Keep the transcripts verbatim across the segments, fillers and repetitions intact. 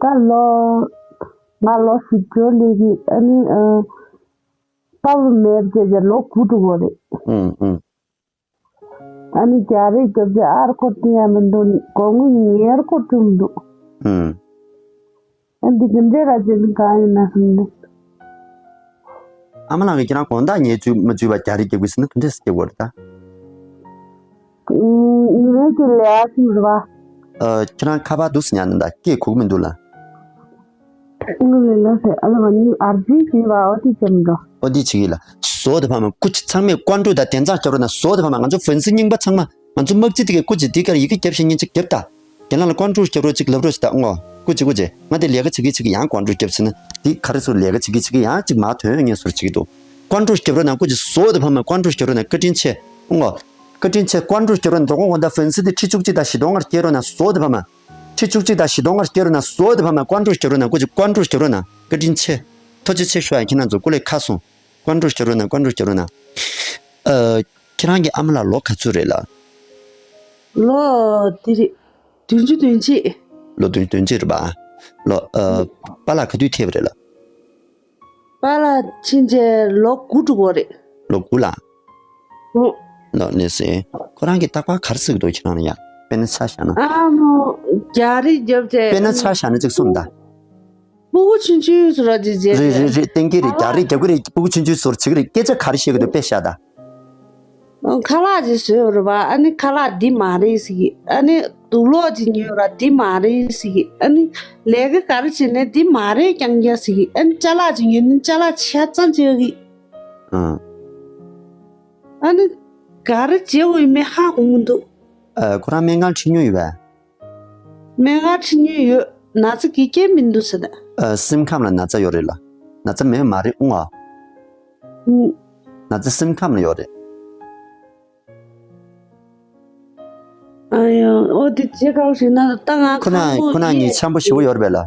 ད་ལོ་ང་ལོ་བཞི་བཅུ་སླེབས་ཀྱི། ཨ་ནི་ཨ། པ་ཕ་མེད་བྱས་བྱས་ལོ་དགུ་འགྲོ་གི་རེད། ཨུམ་ཨུམ། ཨ་ནི་རྒྱ་རིགས་སྐྱབས་བཅོལ་ཨར་སྐོར་དེ་ཡང་མི་འདུག་སྒོར་མོ་ཉེར་སྐོར་བྱུང་འདུག་ཨུམ། ཨ་འདི་གི་འདྲེ་ར་ཅན་གང་ཡིན་ན་ཧམ་འདུག་ཨ་མ་ལགས་ཀྱིས་ཁྱེད་རང་དགོང་དག་ཉལ་བཅུག་མ་བཅུག་པ་རྒྱ་རིགས་སྐྱབས་ཀྱི་ཟེར་ན་དེ་འདྲས་སྐྱབས་དགོས་རེད་ད། ཨུམ། ཉིན་རེ་གི་ལས་ཀ་ཟིན་རེད་པ། ཨ་ཁྱེད་རང་ཁ་པར་འདུག་སེ་ཉར་ན་ད་སྐད་གོ་གི་མི་འདུག་ལ། ཨ་ལ་ལ་ལ་ཟེར། ཨ་ལ་མ་ནི་ཨར་ཇི་ཞིག་ལ་ཨོ་དི་ཅེམ་འགྲོ། ཨོ་དི་ཅིག་ཡིན་ལ། བཟོ་དེ་ཕ་མ་སྐུ་མཁྱེན། ཚང་མས་ཀོན་ཀྲུ་དང་དེ་ཚང་སྐྱབས་རོགས་གནང་། བཟོ་དེ་ཕ་མ་ང་ཚོ་ཧྥན་སི་རྙིང་པ་ཚང་མ་ང་ཚོ་དམག་སྤྱི་དེ་གའི་སྐུ་མཁྱེན་དེ་གར་ཡི་གེ་རྒྱབ་ཤེས་མཁན་ཅིག་རྒྱབ་ད། དེ་ལ་ལ་ཀོན་ཀྲུ་སྐྱབས་རོགས་ཅིག་ལབ་རོགས་ཞིག་ད་ཨོ། སྐུ་མཁྱེན་སྐུ་མཁྱེན། ང་དེ་ལས་ཀ་བྱེད་ཀྱི་བྱེད་ཀྱི་ཡང་ཀོན་ཀྲུ་རྒྱབ་ཟེར་ན་དེ་ག་རེ་ཟེར། ལས་ཀ་བྱེད་ཀྱི་བྱེད་ཀྱི་ཡང་ཅིག་མ་ཐོན་ངེས་སོར་བྱེད་ཀྱི་འདུག་ཀོན་ཀྲུ་སྐྱབས་རོགས་གནང་། སྐུ་མཁྱེན་བཟོ་དེ་ཕ་མ་ཀོན་ཀྲུ་སྐྱབས་རོགས་གནང་། བཀའ་དྲིན་ཆེ་ཨོ། བཀའ་དྲིན་ཆེ། ཀོན་ཀྲུ་སྐྱབས་རོགས་གནང་། དོ་དགོང་དགོང་དག་ཧྥན་སི་དེ་ཁྲི་བཅུ་གཅིག་དང་བཞི་སྟོང་ལྔ་བརྒྱ་སྐྱེལ་རོགས་གནང་། བཟོ་དེ་ཕ་མ། ཁྲི་བཅུ་གཅིག་དང་བཞི་སྟོང་ལྔ་བརྒྱ་སྐྱེལ་རོགས་གནང་། བཟོ་དེ་ཕ་མ་ཀོན་ཀྲུ་སྐྱབས་རོགས་གནང་། སྐུ་མཁྱེན་ཀོན་ཀྲུ་སྐྱབས་རོགས་གནང་། བཀའ་དྲིན་ཆེ། ཐུགས་རྗེ་ཆེ་ཞུ་ཡ། ཁྱེད་རང་ཚོ་སྐུ་ལས་ཁག་སོང་། ཀོན་ཀྲུ་སྐྱབས་རོགས་གནང་། ཀོན་ཀྲུ་སྐྱབས་རོགས་གནང་། ཨ། ཁྱེད་རང་གི་ཨ་མ་ལགས་ལོ་ག་ཚོད་རེད་ལ། ལོ་དེ་རེད། བདུན་ཅུ་དོན་གཅིག་ལོ་བདུན་ཅུ་དོན་གཅིག་རེད་པ། ལོ་ཨ། པཱ་ལགས་ག་དུས་ཐེབས་རེད་ལ། པཱ་ལགས་ཕྱིན་ཆད་ལོ་དགུ་འགྲོ་གི་རེད། ལོ་དགུ་ལ། ཨོ། ལོ་ནས་ཟེར། ཁོ་རང་གི་རྟག་པར་ག་རེ་ཟེར་གི་འདུག་ཁྱེད་རང་ལ་ཡ། དཔེར་ན་ཆ་བཞག་ན། ཨ་མོ། རྒྱ་རིགས་རྒྱབ་ཆེ། དཔེར་ན་ཆ་བཞག་ན་ཅིག་གསུངས་ད། སྤུ་གུ་ཆུང་ཆུང་ཟེར་བ་ཅིག་བྱས་རེད་རེད་རེད། གཏན་འཁེལ་རེད། རྒྱ་རིགས་རྒྱབ་གི་རེད། སྤུ་གུ་ཆུང་ཆུང་ཟེར་བྱེད་གི་རེད། སྐད་ཆ་ག་རེ་བཤད་གི་འདུག་དཔེ་བཞག་ད། ཁ་ལག་ཅིག་བཟོས་པ་རེད་པ། ཨ་ནི་ཁ་ལག་འདི་མ་རེད་ཟེར་གི། ཨ་ནི་དུག་ལོག་ཅིག་ཉོས་ར་འདི་མ་རེད་ཟེར་གི། ཨ་ནི་ལས་ཀ་ག་རེ་བྱས་ནས་འདི་མ་རེད་རྐྱང་རྐྱང་ཟེར་གི། ཨ་ནི་ཅ་ལག་ཅིག་ཉོས་ནས་ཅ་ལག་ཆ་ཚང་བྱེད་གི། ཨང་། ཨ་ནི་ག་རེ་བྱེད་འོས་མེད་ཧ་གོ་མི་འདུག་ཨ། ཁོ་རང་སྨན་ཁང་ཁྲིད་མྱོང་ཡོད་པས། སྨན་ཁང་ཁྲིད་མྱོང་ཡོད། ན་ཚ་གི་སྐྱེ་མི་འདུག་ཟེར་ད། ཨ། སེམས་ཁམས་ལ་ན་ཚ་ཡོད་རེད་ལ། ན་ཚ་མེད་མ་རེད་ཨུང་ཨ། ཨུང་། ན་ཚ་སེམས་ཁམས་ལ་ཡོད་རེད། ཨ་ཡ། ཨོ་དེ་བྱེད་ག་ཞིག་ན་ད་ང་ཁོ་ན་ཁོ་ན་གཉིས་འཆམ་པོ་ཞེ་པོ་ཡོད་རེད་པས་ལ།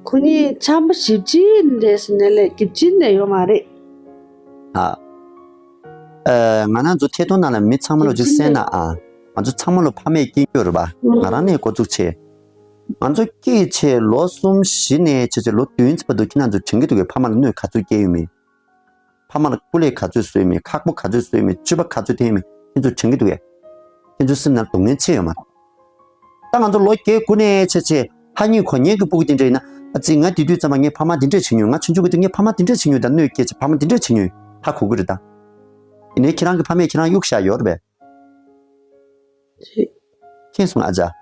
ཁོ་གཉིས་འཆམ་པོ་ཞེ་པོ་ཅིག་འདྲ་ཟེར་ནས་ལས་རྒྱབ་ཅིག་འདྲ་ཡོད་མ་རེད། ཨ། ཨ། ང་རང་ཚོ་ཐད་གཏོང་ནང་ལ་མི་ཚང་མ་ལོ་ཅིག་གསན་ན་ཨ། ང་ཚོ་ཚང་མ་ལོ་ཕ་མས་སྐྱེས་ཡོད་རེད་པ། ང་རང་ནས་འགོ་བཙུགས་བྱས། ང་ཚོ་སྐྱེས་བྱས་ལོ་གསུམ་བཞི་ནས་བྱས་བྱས་ལོ་བདུན་ཙམ་བར་དུ་ཁྱེད་རང་ཚོ་དྲན་གྱི་འདུག་གས། ཕ་མ་ལ་གནོད་ག་ཚོད་སྐྱེལ་ཡོད་མེད། ཕ་མ་ལ་སྐུ་ལས་ག་ཚོད་བཟོས་མེད། ཁག་པོ་ག་ཚོད་བཟོས་མེད། སྤྱོད་པ་ག་ཚོད་བསྟན་མེད། ཁྱེད་ཚོ་དྲན་གྱི་འདུག་གས། ཁྱེད་ཚོའི་སེམས་ནང་སྡུག་བསྔལ་ཆེ་ཡོད་མ་རེད། ད་ང་ཚོ་ལོ་བརྒྱད་དགུ་ནས་བྱས་བྱས་ཧ་ཉིན་གོ་ཉིན་གྱི་སྤུ་གུ་དེ་འདྲ་ཡིན་ན། ཨ་ཙི་ང་དེ་དུས་ཙམ་པ་ངའི་ཕ་མ་དེ་འདྲས་བྱེད་མྱོང་། ང་ཆུང་ཆུང་གི་དུས་ངའི་ཕ་མ་དེ་འདྲས་བྱེད་མྱོང་། ད་གནོད་སྐྱེལ་བྱས་ཕ་མ་དེ་འདྲས་བྱེད་མྱོང་། ཧ་གོ་གི་རེད་ད། ཡིན་ནའི་ཁྱེད་རང་གི་ཕ་མས་ཁྱེད་རང་གཡུག་བཞག་ཡོད་རེད་པས། ཤེས་སོང་ཨ་ཅག་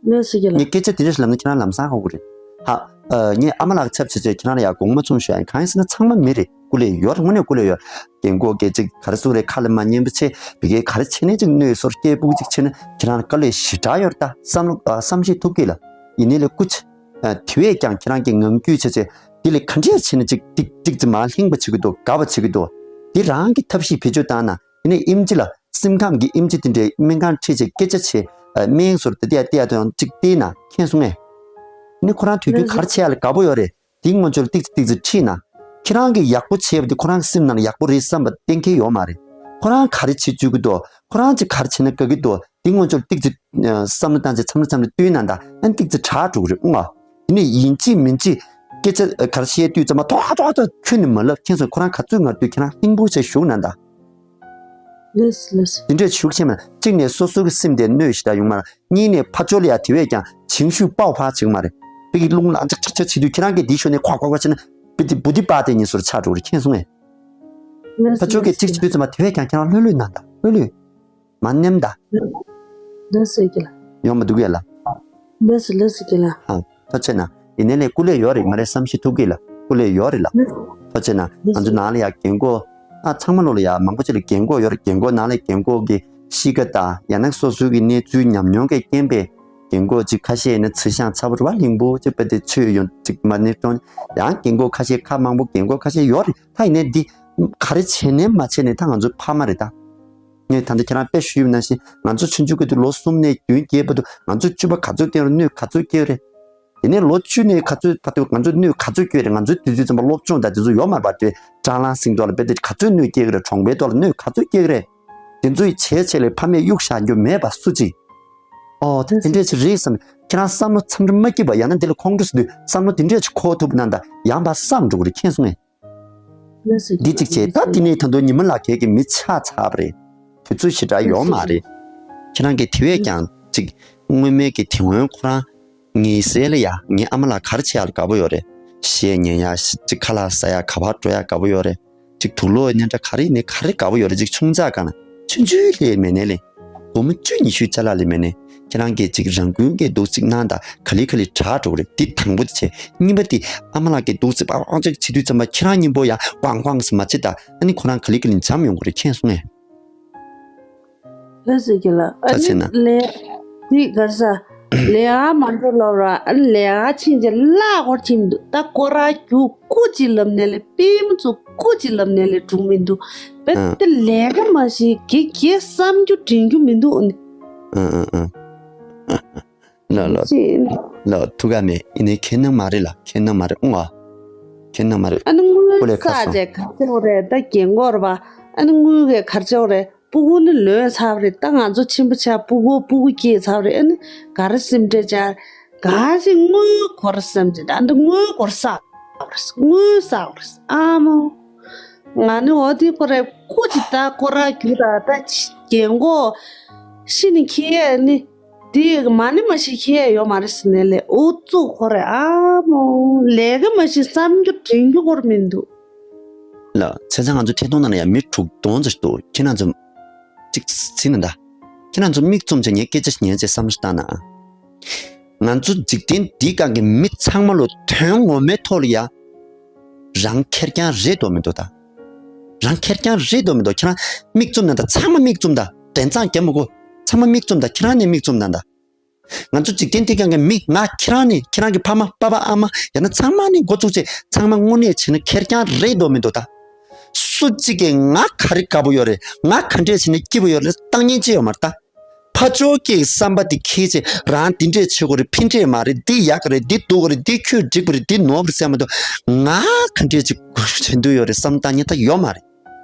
ལགས་སོ་རྒན་ལགས། ངས་སྐད་ཆ་དེ་འདྲ་ཞིག་ལབ་ན་ཁྱེད་རང་ལམ་སང་ཧ་གོ་གི་རེད། ཧ། ཨ། ངས་ཨ་མ་ལགས་ཚབ་བྱས་བྱས་ཁྱེད་རང་ལ་ཡ་དགོངས་མ་ཚོམས་ཞུ་ཡ་ཡིན། གང་ཡིན་ཟེར་ན་ཚང་མ་མི་རེད། སྐུ་ལས་ཡོད་རེད། དངོས་གནས་སྐུ་ལས་ཡོད་རེད། རྒན་གོག་གིས་ཅིག་ག་རེ་གསུང་རེད། ཁ་ལ་མ་ཉན་པ་བྱས་བི་གའི་ག་རེ་བྱས་ནས་ཅིག་གནོད་སོར་སྐྱེས་སྤུ་གུ་ཅིག་བྱས་ན་ཁྱེད་རང་ལ་དཀའ་ལས་ཞེ་དྲག་ཡོད་རེད་ད། བསམ་བློ་ཨ་བསམ་ཤེས་ཐུབ་ཀྱི་ལ། ཡིན་ནའི་ལས་སྐུ་ཆ། ཨ། དེ་བས་ཀྱང་ཁྱེད་རང་གིས་ངང་རྒྱུད་བྱས་བྱས་འདི་ལས་ག་འདྲས་བྱས་ནས་ཅིག་ཏིག་ཏིག་ཙམ་མར་ལྷིང་པ་བྱེད་ཀྱི་འདུག་དགའ་བ་བྱེད་ཀྱི་འདུག་འདི་རང་གིས་ཐབས་ཤེས་བེད་སྤྱོད་བཏང་ན། ཡིན་ནའི་ཨེམ་ཆི་ལ། སེམས་ཁམས་ཀྱི་ཨེམ་ཆི་དེ་འདྲའི་སྨན་ཁང་ཁྲིད་བྱས་སྐད་ཆ་བྱས། ཨ། སྨན་ཟུར་དེ་ལྟ་ཡ་ལྟ་ཡ་དང་ཅིག་བལྟས་ན་མཁྱེན་སོང་ངས། ནི་ཁོ་རང་དུས་རྒྱུན་ག་རེ་བྱེད་ཡ་ལ་དགའ་པོ་ཡོད་རེད། དེ་སྔོན་ཆད་ལ་ཏིག་ཙི་ཏིག་ཙི་ཁྲིད་ན། ཁྱེད་རང་གིས་ཡག་པོ་བྱས་པ་དེ་ཁོ་རང་གི་སེམས་ནང་ལ་ཡག་པོ་རེད་བསམ་པ་གཏན་འཁེལ་ཡོད་མ་རེད། ཁོ་རང་ག་རེ་བྱེད་བཅུག་གི་འདུག་ཁོ་རང་གིས་ག་རེ་བྱས་ན་དགའ་གི་འདུག་དེ་སྔོན་ཆད་ལ་ཏིག་ཙི་བསམ་བློ་བཏང་བྱས་མཚམས་རེ་མཚམས་རེ་བསྟུན་ན་ད་ཨ་ནི་ཏིག་ཙི་དྲག་འགྲོ་གི་རེད་ཨུང་ཨ། དེ་ནས་ཡིན་གཅིག་མིན་གཅིག་སྐད་ཆ་ག་རེ་བཤད་དུས་ཙམ་པ་ཐོག་ཐོག་ཐོག་ཁྱོན་ནས་མ་ལབ། མཁྱེན་སོང་། ཁོ་རང་ག་ཚོད་ངར་དུས་ཁྱེད་རང་ལྷིང་པོ་བྱས་བཞུགས་ན་ད། ལགས་སོ་ལགས་སོ། དེ་འདྲས་བཞུགས་ཤེས་མ། གཅིག་ནས་སོ་སོ་གི་སེམས་དེ་གནོད་ཞེ་དྲག་ཡོང་མ་རེད། གཉིས་ནས་ཕར་ཕྱོགས་ལ་ཡ་དེ་བས་ཀྱང་བྱིང་ཤུགས་སྤར་བ་བྱེད་ཀྱི་མ་རེད། དཔེ་གི་རླུང་ལངས་ཅག་ཅག་ཅག་བྱེད་དུས་ཁྱེད་རང་གིས་དེའི་ཞོར་ནས་ཁོག་ཁོག་ཁོག་བྱས་ན་དཔེ་དེ་བུ་དེ་པ་དེ་ཉིད་སོར་ཆགས་འགྲོ་གི་རེད། མཁྱེན་སོང་ངས། ལགས་སོ་ཕར་ཕྱོགས་ཀྱིས་ལགས་སོ། གཅིག་བྱེད་དུས་ཙམ་པ་དེ་བས་ཀྱང་ཁྱེད་རང་ལྷོད་ལྷོད་གནང་དང་། ལྷོད་ལྷོད། མ་ནེམ་ད། ལགས་སོ་རྒན་ལགས། ཡོང་མ་འདུག་ཡ་ལ། ལགས་སོ་ལགས་སོ་རྒན་ལགས། ཨ། ཐུགས་རྗེ་གནང་། ཡིན་ནའི་ལས་སྐུ་ལས་ཡོད་རེད། ང་རའི་བསམ་ཤེས་ཐུབ་ཀྱི་ལ། སྐུ་ལས་ཡོད་རེད་ལ། ལགས་ཐུགས་རྗེ་གནང་། ལགས་སོ། ང་ཚོ་ནང་ལ་ཡ་རྒན་གོག་ཨ། ཚང་མ་ལོ་ལ་ཡ་མང་པོ་ཅིག་ལ་རྒན་གོག་ཡོད་རེད། རྒན་གོག་ནང་ལ་རྒན་གོག་གི་གཤིས་ཀ་དང་ཡང་ན་སོ་སོའི་གི་གནས་ཚུལ་ཉམས་མྱོང་གི་རྐྱེན་པས་རྒན་གོག་ཅིག་ཁ་ཤས་ཡིན་ན་ཚུལ་ཤང་ཚ་པོ་རེད་པ། གླིང་བུ་ཅིག་པ་དེ་ཆོས་ཡོང་ཅིག་མ་ནི་ཀྲོང་ཡང་རྒན་གོག་ཁ་ཤས་ཁ་མང་པོ་རྒན་གོག་ཁ་ཤས་ཡོད་རེད། ད་ཡིན་ནའི་འདི་ག་རེ་བྱས་ནས་མ་བྱས་ནས་ད་ང་ཚོ་ཕ་མ་རེད་ད། ངས་ད་ལྟ་ཁྱེད་རང་དཔེ་ཞུས་པ་ནང་བཞིན་ང་ཚོ་ཆུང་ཆུང་སྐབས་དུས་ལོ་གསུམ་ནས་བདུན་བརྒྱད་བར་དུ་ང་ཚོ་སྤྱོད་པ་ག་ཚོད་བསྟན་རུང་གནོད་ག་ཚོད་སྐྱེལ་རེད། དེ་ནས་ལོ་བཅུ་ནས་ག་ཚོད་བར་དུ་ང་ཚོ་གནོད་ག་ཚོད་སྐྱེལ་རེད། ང་ཚོའི་དུས་ཚོད་ཙམ་པ་སློབ་སྦྱོང་དང་དེ་ཚོ་ཡོད་མ་རེད་པ། དེ་སྦྲང་ལམ་ཟིང་ཐོག་ལ་དཔེ་དེ་ག་ཚོད་གནོད་སྐྱེལ་གི་རེད། གྲོང་པའི་ཐོག་ལ་གནོད་ག་ཚོད་སྐྱེལ་གི་རེད། དེ་ཚོའི་བྱས་བྱས་ལས་ཕ་མས་གཡུག་བཞག་རྒྱུ་མེད་པ་སུ་གཅིག་ཨོ་དེ་དེ་འདྲས་ཅིག་རེད་བསམ། ཁྱེད་རང་བསམ་བློ་འཚམས་འདྲི་མ་སྐྱིད་པ། ཡང་ན་འདི་ལ་ཁོང་ཁྲོ་ཟ་དུས་བསམ་བློ་དེ་འདྲས་ཅིག་འཁོར་ཐུབ་ན་ད་ཡང་ཕར་བསམ་འགྲོ་གི་རེད། མཁྱེན་སོང་ངས། འདི་གཅིག་བྱས། ད་དེ་ནས་ད་དུང་ཉི་མ་ལགས་ཁྱེད་ཀྱི་མི་ཆགས་ཚར་བ་རེད། དུས་ཚོད་ཞེ་དྲག་ཡོད་མ་རེད། ཁྱེད་རང་གིས་དེ་བས་ཀྱང་ཅིག་སྔོན་མའི་གི་དེ་སྔོན་ཁོ་རང་ངའི་སྲས་ལ་ཡ་ངའི་ཨ་མ་ལགས་ག་རེ་བྱེད་ཡག་ལ་དགའ་པོ་ཡོད་རེད། གཞས་ཉན་ཡག་ཅིག་ཁ་ལག་ཟ་ཡག་ག་པར་འགྲོ་ཡག་དགའ་པོ་ཡོད་རེད། ཅིག་དུག་ལོག་སྙན་གྲགས་ག་རེ་ནས་ག་རེ་དགའ་པོ་ཡོད་རེད། ཅིག་ཆུང་ཙག་སྒང་ལ་ཆུང་ཆུང་ལས་མེད་ནས་ལས། སྒོར་མོ་བཅུ་ཉི་ཤུ་ཅ་ལག་ལས་མེད་ནས། ཁྱེད་རང་གིས་ཅིག་རང་འགུལ་གྱིས་འདུག་ཅིག་གནང་དང་། ག་ལེ་ག་ལེ་དྲག་འགྲོ་གི་རེད། འདི་དང་པོ་དེ་བྱས། གཉིས་པ་དེ་ཨ་མ་ལགས་ཀྱིས་འདུག་ཅིག་པག་པག་ཅིག་བྱེད་དུས་ཙམ་པ་ཁྱེད་རང་གཉིས་པོ་ཡང་ཀོང་ཀོང་ཟེར་མ་བྱེད་ད། ཨ་ནི་ཁོ་རང་ག་ལེ་ག་ལེ་འཇམ་ཡོང་གི་རེད། མཁྱེན་སོང་ངས། ལགས་སོ་རྒན་ལགས། ཨ་ད་བྱས་ན། ནི་ལས་དེ་གར་ས་ལས་ཀ་མ་འགྲོ་ལབ་ར། ཨ་ནི་ལས་ཀ་ཕྱིན་རྗེས་གླ་འཁོར་ཁྱིམ་དུ་ད་སྐོར་ར་རྒྱུག་སྐུ་གཅིག་ལབ་ནས་ལས་པུས་མོ་ཚོ་སྐུ་གཅིག་ལབ་ནས་ལས་འགྲུག་མི་འདུག་བས་ཨ་དེ་ལས་ཀ་མ་ཤེས་གེ་གེ་བསམ་རྒྱུ་དྲན་རྒྱུ་མི་འདུག་ཨ་ནི། ཨ་ཨ་ཨ། ལ་ལ་ཅི། ལ་ཐུགས་ཁག་མེད། ཡིན་ནའི་ཁྱེད་ནང་མ་རེད་ལ། ཁྱེད་ནང་མ་རེད། ཨུང་ཨ། ཁྱེད་ནང་མ་རེད། ཨ་ནི་དངུལ་ཀུ་ལེ་ཁ་བསགས་སོང་། བྱས་ག་ཚོད་རེད། ད་རྒན་གོག་རེད་པ། ཨ་ནི་དངུལ་གི་ག་ཚོད་རེད། སྤུ་གུ་ནི་ལོན་ཚར་བ་རེད། ད་ང་ཚོ་ཆེན་པོ་ཆགས། སྤུ་གུ་སྤུ་གུ་སྐྱེས་ཚར་བ་རེད། ཨ་ནི་ག་རེ་སེམས་ཁྲལ་བྱ། ག་ཞིག་དངུལ་སྒོར་བསམ་ཅིག་ད་འདི་དངུལ་སྒོར་བསགས་པ་རེད། དངུལ་བསགས་པ་རེད། ཨ་མོ། ང་ནི་འོ་དེ་ཁོ་རེ་སྐུ་ཅིག་ད་སྐོར་ར་རྒྱུག་ར། ད་རྒན་གོག་ཤི་ནི་ཁྱེད་ནི། དེ་མ་ཎི་མ་ཤེས་མཁན་ཡོད་མ་རེད་ཟེར་ནས་ལས་ཨུ་ཚུགས་ཁོ་རེ། ཨ་མོ། ལས་ཀ་མ་ཤེས་བསམ་རྒྱུ་དྲན་རྒྱུ་ཁོ་རེ་མི་འདུག་ལགས། བྱས་ཙང་ང་ཚོ་ཐད་གཏོང་ནང་ལ་ཡང་མི་དྲུག་སྟོང་ཙམ་འདུག་ཁྱེད་རང་ཚོ་གཅིག་ཟིན་ན་ད། ཁྱེད་རང་ཚོ་མིག་བཙུམ་བྱས་ངས་སྐད་ཆ་ཉན་བྱས་བསམ་བློ་བཏང་ན། ང་ཚོ་འཇིག་རྟེན་འདིའི་སྒང་གི་མི་ཚང་མ་ལོ་དོན་ངོ་མའི་ཐོག་ལ་ཡ། རང་ཁེར་རྐྱང་རེད་འདུག་མི་འདུག་ད། རང་ཁེར་རྐྱང་རེད་འདུག་མི་འདུག་ཁྱེད་རང་མིག་བཙུམ་ན་ད། ཚང་མ་མིག་བཙུམ་ད། དྲན་ཚང་རྒྱབ་མི་དགོས། ཚང་མ་མིག་བཙུམ་ད། ཁྱེད་རང་ནས་མིག་བཙུམ་ན་ད། ང་ཚོ་འཇིག་རྟེན་འདི་སྒང་གི་མི། ང་ཁྱེད་རང་ནས། ཁྱེད་རང་གི་ཕ་མ། པ་ཕ་ཨ་མ། ཡང་ན་ཚང་མ་ནས་འགོ་བཙུགས་བྱས་ཚང་མ་དངོས་གནས་བྱས་ན་ཁེར་རྐྱང་རེད་འདུག་མི་འདུག་ད། སུ་གཅིག་གིས་ང་ག་རེ་དགའ་པོ་ཡོད་རེད། ང་ག་འདྲས་བྱས་ན་སྐྱིད་པོ་ཡོད་རེད། ལྟ་ཉན་ཅི་ཡོད་མ་རེད་ད། ཕར་ཕྱོགས་ཀྱི་བསམ་པ་དེ་འཁྱེར་བྱས་རང་འདི་འདྲས་བྱེད་དགོས་རེད། ཕན་འབྲས་མ་རེད། འདི་ཡག་གི་རེད། འདི་སྡུག་གི་རེད། འདི་ཁྱོད་འགྲིག་པ་རེད། འདི་ནོར་བ་རེད་ཟེར་མ་གཏོགས། ང་ག་འདྲས་ཅིག་བྱེད་འདོད་ཡོད་རེད་བསམ་ལྟ་ཉན་ད་ཡོད་མ་རེད།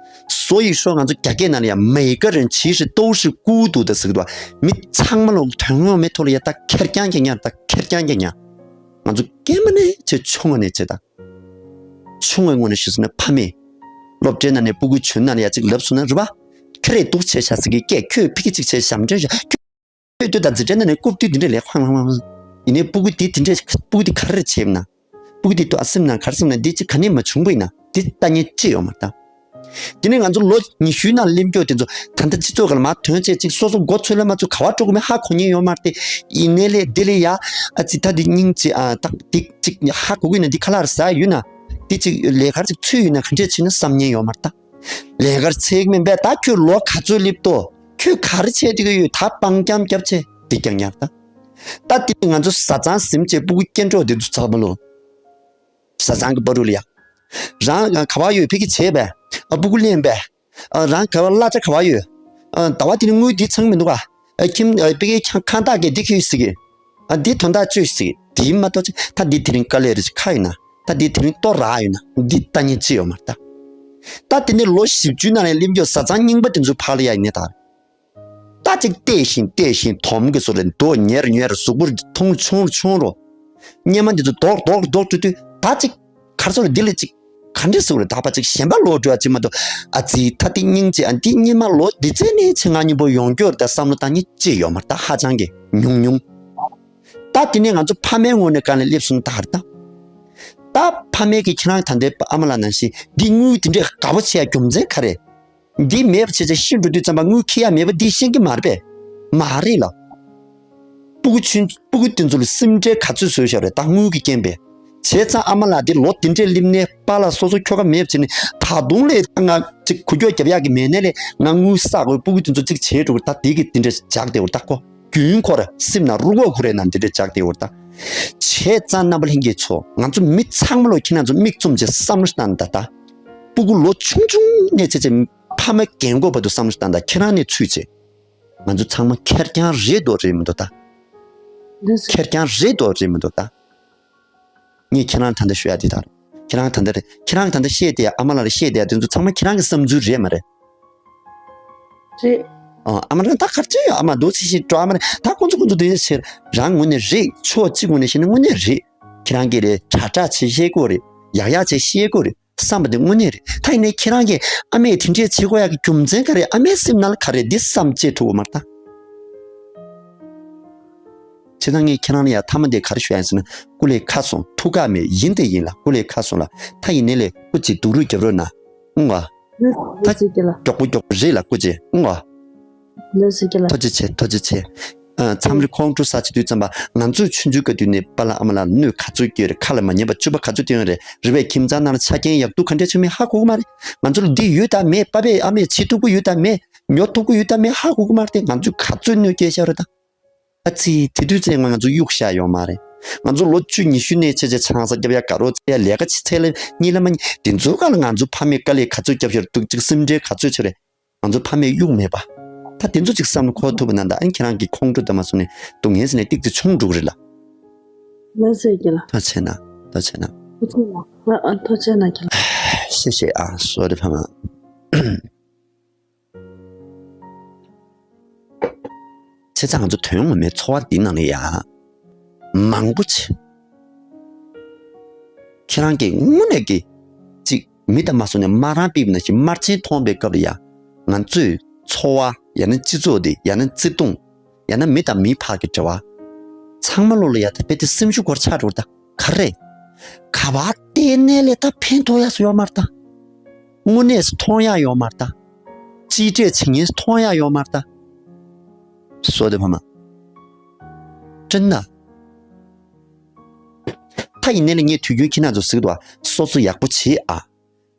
所以说 ང་ཚོ་རྒྱ་སྐད་ནང་ལ་ཡང་每个人其实都是孤独的 ཟེར་གི་འདུག་མི་ཚང་མ་ལོ་དོན་ངོ་མའི་ཐོག་ལ་ཡ་ད་ཁེར་རྐྱང་རྐྱང་ཡ། ད་ཁེར་རྐྱང་རྐྱང་ཡ། ང་ཚོ་སྐྱེས་མ་ནས་བྱས་ཆུང་བ་ནས་བྱས་ད། ཆུང་བའི་སྔོན་ནས་ཞུས་སོང་ན་ཕ་མས། སློབ་གྲྭའི་ནང་ནས་སྤུ་གུ་གྱོན་ནང་ལ་ཡ་ཅིག་ལབ་སོང་ན་རེད་པ། ཁྱེད་རེད་འདུག་བྱས་ཤ་ཟ་གི་སྐད། ཁྱོད་ཕི་གི་ཅིག་བྱས་ཞབས་འདྲེན་བྱས། ཁྱོད་ལྟོས་དང་འཛིན་གྲྭའི་ནང་ནས་རྐུབ་སྟེགས་འདི་འདྲས་ལས་ཁང་ལྷང་ལྷང་ལྷང་། ཡིན་ནའི་སྤུ་གུ་དེ་དེ་འདྲས། སྤུ་གུ་དེ་ག་རེ་བྱས་ན། སྤུ་གུ་དེ་ལྟོས་ཨ་སེམས་ནང་ག་རེ་སེམས་ནང་འདི་ཅིག་ག་ནས་མ་བྱུང་པ་ཡིན་ན། དེ་ལྟ་ཉན་ཅི་ཡོད་མ་རེད་ད། དེ་ནས་ང་ཚོ་ལོ་ཉི་ཤུའི་ནང་སླེབས་མགྱོགས་དེ་ཚོ་ད་ལྟ་སྤྱི་ཚོགས་སྒང་ལ་མར་ཐོན་བྱས་ཅིག་སོ་སོ་མགོ་ཚོས་ལ་མ་ཚོས་ག་བ་འགྲོ་དགོས་མིན་ཧ་གོ་མཁན་ཡོད་མ་རེད་དེ། ཡིན་ནའི་ལས་དེ་ལས་ཡ། ཨ་ཙི་ད་འདི་སྙིང་རྗེ། ཨ་ད་འདི་ཅིག་ཧ་གོ་གི་ཡིན་ན། འདི་ཁ་ལག་རེ་ཟ་ཡོད་ན། འདི་ཅིག་ལས་ཀར་ཅིག་ཚུད་ཡོད་ན་ག་འདྲས་བྱས་ན་བསམ་མཁན་ཡོད་མ་རེད་ད། ལས་ཀར་ཚད་མིན་པས། ད་ཁྱོད་ལོ་ག་ཚོད་སླེབས་ཏོ། ཁྱོད་ག་རེ་བྱས་བསྡད་ཀྱི་ཡོད། ད་སྤང་རྐྱང་རྒྱབ་བྱས་འདི་རྐྱང་རྐྱང་ད། ད་དེ་ང་ཚོ་བཟའ་ཚང་ཟིན་བྱས་སྤུ་གུ་སྐྱེ་འགྲོ་དེ་ཚོ་ཚང་མ་ལོ། བཟའ་ཚང་གི་བར་དུ་ལ་ཡ། རང་ག་བ་ཡོད་ཕ་གི་བྱས་པས། ཨ་སྤུ་གུ་ལེན་པས། ཨ་རང་ག་བ་གླ་ཆ་ག་བ་ཡོད། ཨ་ཟླ་བ་དེ་ནི་དངུལ་འདི་ཚང་མི་འདུག་ག་ཨ་ཁྱིམ་ཨ་ཕ་གིའི་ཁང་ཁང་བདག་གིས་འདི་ཁྱོད་ཟེར་གི། ཨ་འདི་དོན་དག་ཅོས་ཟེར་གི། དེ་མ་གཏོགས་ཅི། ད་འདི་དེ་རིང་དཀའ་ལས་རེ་ཅིག་ཁག་ཡོད་ན། ད་འདི་དེ་རིང་ལྟོ་རག་ཡོད་ན། འདི་ལྟ་ཉན་ཅི་ཡོད་མ་རེད་ད། ད་དེ་ནས་ལོ་བཞི་བཅུའི་ནང་ལ་སླེབས་མགྱོགས་བཟའ་ཚང་རྙིང་པ་དེ་ཚོའི་ཕར་ལ་ཡ་ཡིན་ནའི་ད། ད་ཅིག་བལྟས་ཤིང་བལྟས་ཤིང་དོམ་གྱི་བཟོ་ལ་མདོག་ཉེར་ཉེར། གཟུགས་པོ་ཐུང་ཆུང་རུ་ཆུང་རུ། གཉེར་མ་འདི་ཚོ་རྡོག་རྡོག་རྡོག་འགྲོ་དུས་ད་ཅིག་གར་སོང་ལ་འདི་ལ་ཅིག་ག་འདྲས་ཟེར་བ་རེད། ད་ཕར་ཅིག་གཞན་པ་ལོག་འགྲོ་ཡ་ཅིག་མ་གཏོགས། ཨ་ཙི་ད་འདི་སྙིང་རྗེ། ཨ་འདི་སྙེ་མ་ལོ་འདི་ཚེ་ནས་ཆེ་ང་གཉིས་པོ་ཡོང་རྒྱུ་རེད་ད་བསམ་བློ་བཏང་ཉན་ཅི་ཡོད་མ་རེད་ད། ཧ་ཅང་གི་ཉུང་ཉུང་། ད་དེ་ནས་ང་ཚོ་ཕ་མའི་ངོས་ནས་ག་ནས་སླེབས་སོང་ད་ག་རེད་ད། ད་ཕ་མས་ཀྱིས་ཁྱེད་རང་ད་ལྟའི་ཨ་མ་ལགས་ནང་བཞིན་འདི་དངུལ་འདི་འདྲས་དགའ་པོ་བྱེད་ཡ་རྒྱུ་མཚན་ག་རེ། འདི་མེད་པ་བྱས་བྱས་ཤི་འགྲོ་དུས་ཙམ་པ་དངུལ་འཁྱེར་ཡ་མེད་པ་འདི་ཤེས་ཀྱི་མ་རེད་པས། མ་རེད་ལ། སྤུ་གུ་ཆུང་སྤུ་གུ་དེ་ཚོ་ལ་སེམས་ཁྲལ་ག་ཚོད་བཟོས་བཞག་རེད་ད་དངུལ་གྱི་རྐྱེན་པས། བྱས་ཙང་ཨ་མ་ལགས་འདི་ལོ་འདི་འདྲས་སླེབས་ནས་པཱ་ལགས་སོ་སོ་ཁྱོ་ག་མེད་པ་བྱས་ནས་ད་དུང་ལས་ང་ཅིག་འགུལ་སྐྱོད་རྒྱབ་ཡག་གི་མེད་ནས་ལས་ང་དངུལ་བསགས་དགོས། སྤུ་གུ་དེ་ཚོ་ཅིག་བྱེད་འགྲོ་དགོས། ད་འདི་གི་འདི་འདྲས་བྱས་བསྡད་དགོས་ད་ཁོ། རྒྱུན་ཁོ་ར་སེམས་ནང་རུ་ཁོག་ཁོ་རའི་ནང་འདི་འདྲས་བཅག་བསྡད་ཡོད་ད། བྱས་ཙང་རྣམ་པ་ལྷན་རྒྱས་ཚོ་ང་ཚོ་མི་ཚང་མ་ལོ་ཁྱེད་རང་ཚོ་མིག་བཙུམ་བྱས་བསམ་བློ་བཏང་ད་ད། སྤུ་གུ་ལོ་ཆུང་ཆུང་ནས་བྱས་བྱས་ཕ་མ་རྒན་གོག་བར་དུ་བསམ་བློ་བཏང་ད། ཁྱེད་རང་ནས་ཚུད་བྱས། ང་ཚོ་ཚང་མ་ཁེར་རྐྱང་རེད་འདུག་རེད་མི་འདུག་ད། འདི་ཟེར། ཁེར་རྐྱང་རེད་འདུག་རེད་མི་འདུག་ད། ངས་ཁྱེད་རང་ད་ལྟ་ཞུ་ཡ་འདི་ད་རེད། ཁྱེད་རང་ད་ལྟ་རེད། ཁྱེད་རང་ད་ལྟ་བཤད་བསྡད་ཡ་ཨ་མ་ལགས་ལ་བཤད་བསྡད་ཡ་འདི་ཚོ་ཚང་མ་ཁྱེད་རང་གི་བསམ་ཚུལ་རེད་མ་རེད། རེད། ཨ་ཨ་མ་རང་ད་གར་ཅི་ཡོད། ཨ་མ་འདུག་ཅི་ཞིག་འགྲོ། ཨ་མ་རང་ད་ཁོང་ཚོ་ཁོང་ཚོ་དེ་ཕྱིར་རང་ངོས་ནས་རེད། ཕྱོགས་གཅིག་ངོས་ནས་བཤད་ན་དངོས་གནས་རེད། ཁྱེད་རང་གིས་རེད་དྲག་དྲག་བྱེད་ཤེས་ཀྱི་རེད། ཡག་ཡག་བྱེད་ཤེས་ཀྱི་རེད་བསམ་པ་དེ་དངོས་གནས་རེད། ད་ཡིན་ནའི་ཁྱེད་རང་གིས་ཨ་མས་དེ་འདྲས་བྱེད་དགོས་ཡག་གི་རྒྱུ་མཚན་ག་རེ། ཨ་མའི་སེམས་ནང་ལ་ག་རེ་འདི་བསམ་བྱེད་ཐུབ་ཀྱི་མ་རེད་ད། བྱས་ཙང་ངས་ཁྱེད་རང་ལ་ཡ་མཐའ་མ་དེ་ག་རེ་ཞུ་ཡ་ཡིན་ཟེར་ན། སྐུ་ལས་ཁག་སོང་། ཐུགས་ཁག་མེད། ཡིན་དེ་ཡིན་ལ་སྐུ་ལས་ཁག་སོང་ལ། ད་ཡིན་ནའི་ལས་སྐུ་ཅིག་སྡུག་རུས་རྒྱབ་རོགས་གནང་། ཨུང་བ། ལགས་ད་སོ་སྐྱིད་ལ། མགྱོགས་པོ་མགྱོགས་པོ་རེད་ལ་སྐུ་ཅིག་ཨུང་བ། ལགས་སོ་སྐྱིད་ལ། ཐུགས་རྗེ་ཆེ། ཐུགས་རྗེ་ཆེ། ཨ། མཚམས་རེ་ཁོང་ཁྲོ་ཟ་བྱེད་དུས་ཙམ་པ་ང་ཚོས་ཆུང་ཆུང་སྐབས་དུས་ནས་པཱ་ལགས་ཨ་མ་ལགས་སྣོད་ག་ཚོད་སྐྱེལ་རེད། ཁ་ལ་མ་ཉན་པ་སྤྱོད་པ་ག་ཚོད་སྟོན་རེད། རེད་པས་ཁྱིམ་ཚང་ནང་ལ་ཆ་རྐྱེན་ཡག་སྡུག་ག་འདྲས་བྱུང་མིན་ཧ་གོ་གི་མ་རེད། ང་ཚོ་ལ་འདི་ཡོད་དམ་མེད། པ་ཕས་ཨ་མས་བྱེད་ཐུབ་ཀྱི་ཡོད་དམ་མེད། ཉོ་ཐུབ་ཀྱི་ཡོད་དམ་མེད་ཧ་གོ་གི་མ་རེད་དེ། ང་ཚོས་ག་ཚོད་གནོད་སྐྱེལ་བཞག་རེད་ད། ཨ་ཙི། དེ་དུས་ཚེ་ང་ང་ཚོ་གཡུག་བཞག་ཡོད་མ་རེད། ང་ཚོ་ལོ་བཅུ་ཉི་ཤུ་ནས་ཆེ་ཆེ་ཆང་ས་རྒྱབ་ཡ། དགའ་རོགས་རྩེ་ཡ། ལས་ཀ་ཆེ་ཚད་ལ་གཉིས་ལ་མ་གཉིས། དེ་ཚོའི་སྐབས་ལ་ང་ཚོ་ཕ་མས་དཀའ་ལས་ག་ཚོད་རྒྱབ་བཞག་འདུག་ཅིག་སེམས་ཁྲལ་ག་ཚོད་བྱས་རེད། ང་ཚོ་ཕ་མས་གཡུག་མེད་པ། ད་དེ་ཚོ་ཅིག་བསམ་བློ་འཁོར་ཐུབ་པ་ན་ད། ཨ་ནི་ཁྱེད་རང་གི་ཁོང་ཁྲོ་དེ་མ་སོང་ནས་སྡུག་བསྔལ་ཟེར་ནས་ཏིག་ཙི་ཆུང་འགྲོ་གི་རེད་ལ། ལགས་སོ་སྐྱིད་ལ། ཐུགས་རྗེ་ཆེ་གནང་། ཐུགས་རྗེ་ཆེ་གནང་། ཐུགས་རྗེ་ཆེ་གནང་། ཨ་ཨ་ཐུགས་རྗེ་ཆེ་གནང་། ཁྱེད་ལ། ཤེས་ཤེས་ཨ་སོ་རི་ཕ་མ། བྱས་ཙང་ང་ཚོ་དོན་ངོ་མའི་འཚོ་བ་འདི་ནང་ལ་ཡ། མང་པོ་ཅིག་ཁྱེད་རང་གིས་དངོས་གནས་ཀྱི་ཅིག་མི་དང་མ་སོང་ནས་དམར་རང་ཕུད་པ་ནང་བཞིན་དམར་རྗེན་མཐོང་བའི་སྐབས་ལ་ཡ། ང་ཚོས་འཚོ་བ་ཡང་ན་སྤྱི་ཚོགས་འདི་ཡང་ན་བརྩེ་དུང་། ཡང་ན་མི་དང་མི་བར་གྱི་འབྲེལ་བ། ཚང་མ་ལོ་ལ་ཡ་ད་དཔེ་དེ་སེམས་ཤུགས་སྐོར་ཆགས་འགྲོ་ད། ག་རེ། ག་བ་བལྟས་ནས་ལས་ད་ཕན་ཐོགས་ཡ་སུ་ཡོད་མ་རེད་ད། དངོས་གནས་སུ་མཐོང་ཡ་ཡོད་མ་རེད་ད། གཅིག་སྤྲད་བྱེད་མཁན་སུ་མཐོང་ཡ་ཡོད་མ་རེད་ད། སོ་དེ་ཕ་མ། དྲན་ན། ད་ཡིན་ནའི་ལས་ངས་དུས་རྒྱུན་ཁྱེད་རང་ཚོ་ཟེར་གི་འདུག་ཨ། སོ་སོ་ཡག་པོ་བྱེད་ཨ།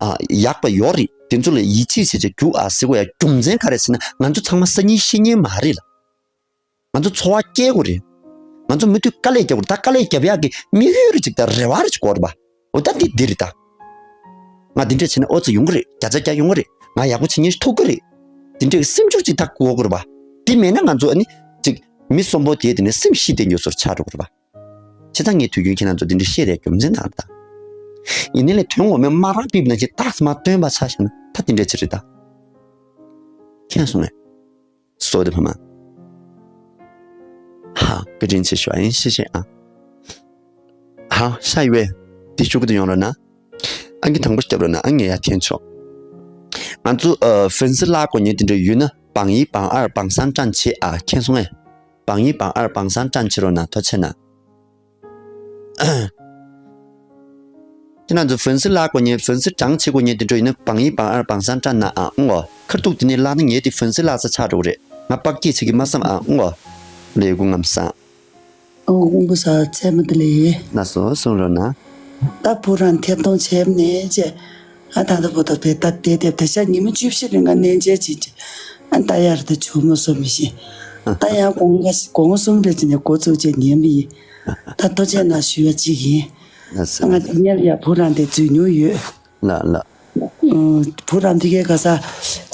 ཨ། ཡག་པ་ཡོད་རེད། དེ་ཚོ་ལ་ཡིད་ཆེས་བྱེད་བྱེད་རྒྱུགས་ཨ་ཟེར་དགོས་ཡ་རྒྱུ་མཚན་ག་རེ་ཟེར་ན། ང་ཚོ་ཚང་མ་སང་ཉིན་ཤི་མཁན་མ་རེད་ལ། ང་ཚོ་འཚོ་བ་སྐྱེལ་དགོས་རེད། ང་ཚོ་མུ་མཐུད་དཀའ་ལས་རྒྱག་དགོས་རེད། ད་དཀའ་ལས་རྒྱབ་ཡག་གི་དམིགས་ཡུལ་རེ་ཅིག་དང་རེ་བ་རེ་ཅིག་དགོས་རེད་པ། འོ་ད་འདི་འདི་རེད་ད། ང་འདི་འདྲས་བྱས་ན་ཨོ་ཙི་ཡོང་གི་རེད། བརྒྱ་ཆ་བརྒྱ་ཡོང་གི་རེད། ང་ཡག་པོ་བྱེད་མཁན་ཞིག་ཐུག་གི་རེད། འདི་འདྲས་ཀྱི་སེམས་ཤུགས་ཅིག་ད་དགོས་དགོས་རེད་པ། འདི་མེད་ན་ང་ཚོ་ཨ་ནི་ཅིག་མི་གསོན་པོ་དེ་དེ་ནས་སེམས་ཤི་བསྡད་རྒྱུ་བཟོ་འདྲ་ཆགས་འགྲོ་གི་རེད་པ། བྱས་ཙང་ངས་དུས་རྒྱུན་ཁྱེད་རང་ཚོ་འདི་འདྲས་བཤད་རེད། རྒྱུ་མཚན་དང་རེད་ད། ཡིན་ནའི་ལས་དོན་ངོ་མའི་དམར་རང་ཕུད་པ་ནང་བཞིན་རྟགས་མ་སྟོན་པ་ཆ་བཞག་ན་ད་འདི་འདྲས་ཅིག་རེད་ད། མཁྱེན་སོང་ངས། སོ་དེ་ཕ་མ། ཧ། བཀའ་དྲིན་ཆེ་ཞུ་ཨ་ཡིན་ཤེས་ཤེས་ཨ། ཧ་ཤ་ཡི་བས། དེ་ཤུ་གི་དེ་ཡོང་རོགས་གནང་། ཨང་ཀི་དང་པོ་སྐྱབས་རོགས་གནང་། ཨ་ངས་ཡ་འཐེན་ཆོག་ང་ཚོ་ཨ་ཧྥན་སི་ལ་གོ་ཉེ་དེ་འདྲ་ཡོད་ན་བང་ཡི་བང་ཨར་བང་སང་ཀྲན་ཆེ་ཨ། མཁྱེན་སོང་ངས། བང་ཡི་བང་ཨར་བང་སང་ཀྲན་ཆེ་རོགས་གནང་། ཐུགས་རྗེ་ཆེ་གནང་། ཁྱེད་རང་ཚོ་ཧྥན་སི་ལ་གོ་ཉེ་ཧྥན་སི་གྲངས་ཆེ་གོ་ཉེ་དེ་འདྲ་ཡིན་ན་བང་ཡི་བང་ཨར་བང་སང་ཀྲན་གནང་ཨ། ཨང་ངོ་ཁར་ཐུག་དེ་ནས་བརླག་ན་ངས་དེ་ཧྥན་སི་བརླག་ས་ཆགས་འགྲོ་གི་རེད། ང་པག་སྐྱེས་བྱེད་ཀྱི་མ་བསམ་ཨ། ཨང་ངོ་ལས་སྐུ་ངམ་སང་། ཨོ་ཀོང་པོ་ས་ཚད་མ་དེ་ལས་ཡིན། ལགས་སོ་གསུང་རོགས་གནང་། ད་བུ་རང་ཐེབས་གཏོང་བྱས་ནས་བྱས། ཨ་ད་ལྟ་བུ་ད་བེ་ད་དེ་དེ་དེ་ཤ་ཉི་མ་བཅུ་བཞི་རིང་ག་གནས་མཇལ་བྱེད་ཀྱི། ཨ་ད་ཡར་ད་ཇོ་མོ་སོ་མི་ཤེས། ད་ཡང་དགོང་ཁ་ཞིག་དགོང་གསུམ་རེ་བྱས་ནས་འགོ་བཙུགས་བྱས་ཉན་པ་ཡིན། ད་ཐུགས་རྗེ་གནང་ཞུ་བ་གཅིག་ཡིན། ལགས་སོ། ང་དེ་ཉལ་ཡ་བུ་རང་དེ་འཛུལ་མྱོང་ཡོད། ལགས་ལགས། ཨུ། བུ་རང་ཕ་གིའི་ཁ་སང་